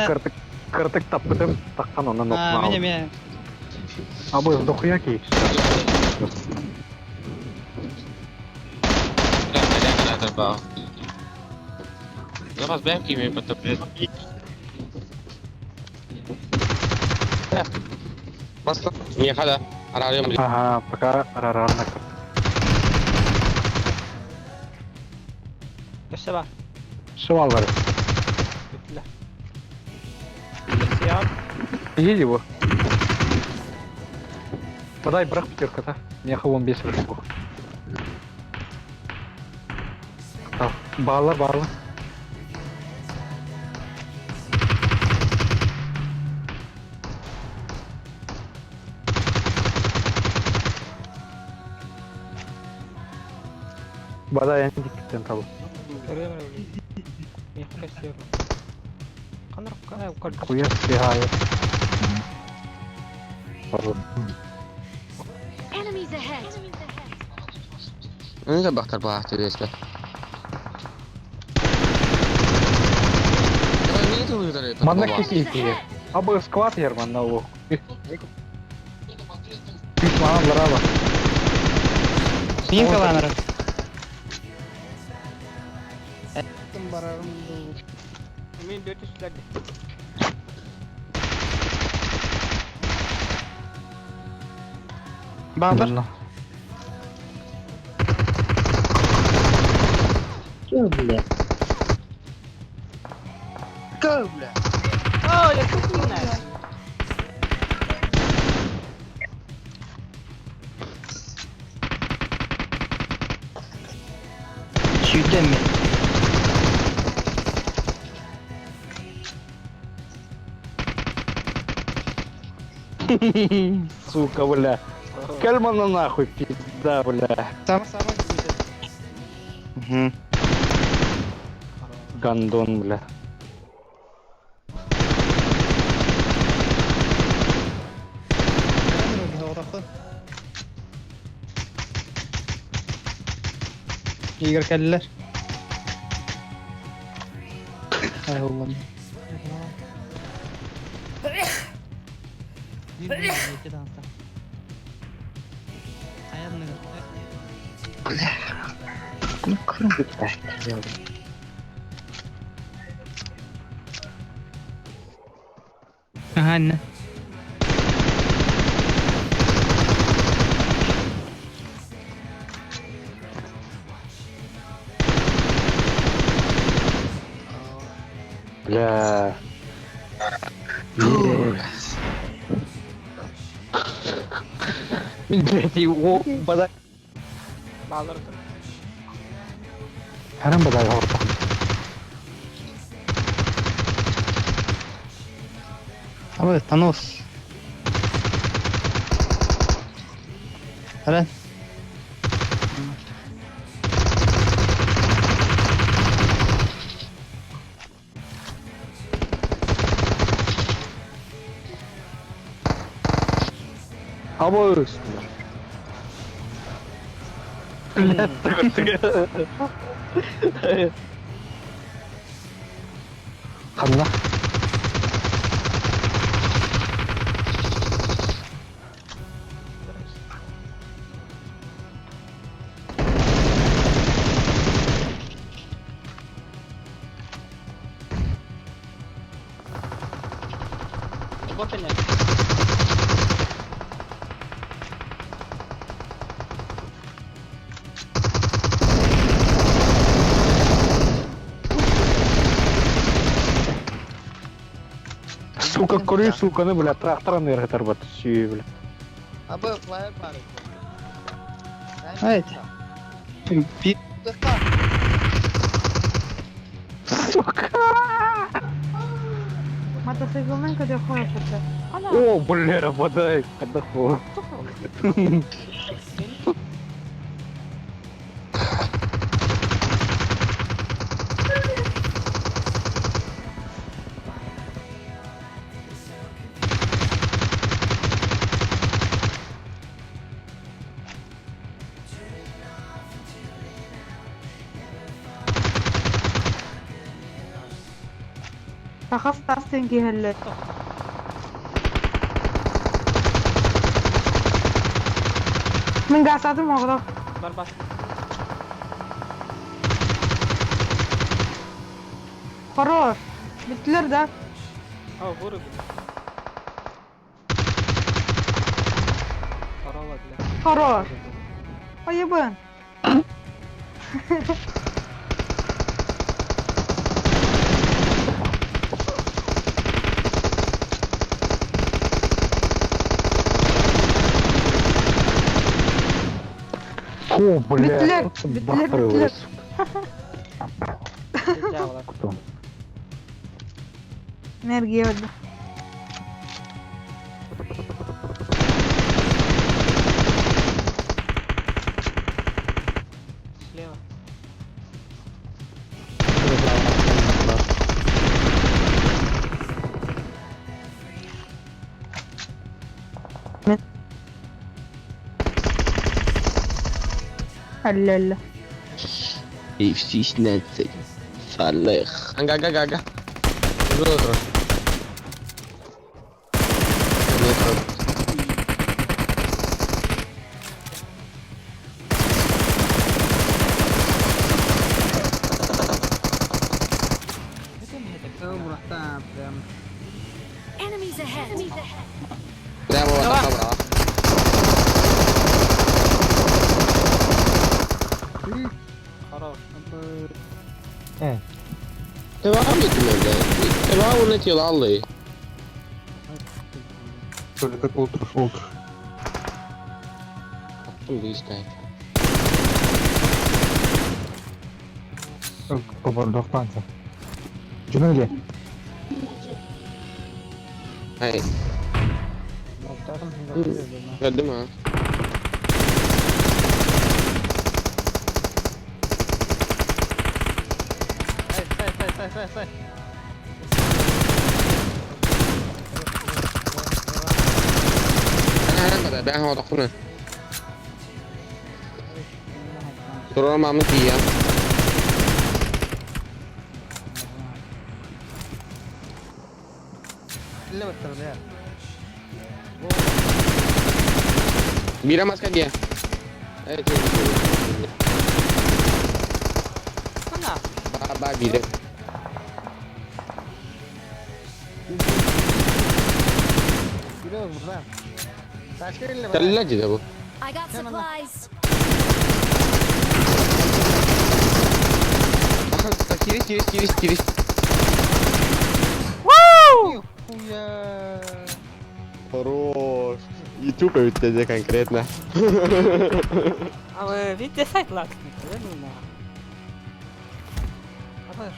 Кыртык, кыртык таппытым, таххан онон А, нокнаал. мин эмиэ. Абы дохуя киһи. Ага, пока рано. Өссө бар. Шиваллары. Бүттүлэр. Сиап. Едь его. Подай брак пятерка, Меха вон бес вышел. Баалар, баалар. Бадай антиктен табыл. Хуя сбегает. Enemies ahead. Önce baktar bu hafta resmen. Манна кикики. Абы склад ерман на лук. Пить маған браво. Мин каланыры. Мен дөт үстілерді. Баалар. Go, бля. Go, бля. О, я тут не Сүйдем мен. Сука, бля. Кальмана нахуй, пизда, бля. Сама-сама. Угу. Гандон, бля. Игорь кэллэр. Ай, Allah'ım. Aha anne. Бля. Блять, его бадай. Баалар. Харам бадай орта. Абы, Танос. Ара. Абы. Блять, Ханна. Сука, курю, сука, ну, бля, трактора наверх оторвать, сүй, бля. Абы флайер бар. Evet. Bir Сука! Мотоциклмен көтөххө Ана, О, бля, подай, отдохну. Саха Стас диэн киһэллэр. Мин гаастаатым оҕолор. Бар бар. Хорош. Бүттүлэр да? О, вырубили. Корова, бля. Хорош. Айыбын. Фу, бля. Бүттүлэр, вот ты бүттүлэр, бахаревый, бүттүлэр. сука. Дьявола. Кто? Энергия өлдө. Слева. Өллө өллө. F16. Салых. Ага, ага, ага. Утро. Enemies ahead. Прямо вот Давай. направо. Хорош. Devam etmedi. Devam ediyor vallahi. Только олтур, олтур. Attım bir işte. Побордохтанца. Джунгли. Hayır. Gördün mü? Сай, сай, сай, сай, сай, сай. Ben ben havada kurun. Durmamı diyeyim. Mira más que día. Evet, evet, evet. Ана. Ba ba biri. Tällä bu. I got supplies. Aha, Giriş giriş giriş giriş. Хорош. YouTube bitecek конкретно. А вы видите сайт лаксник, я не знаю. А вы ж,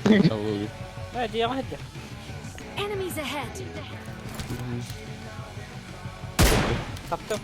бля, что? Да, делайте. Enemies ahead. Таптым.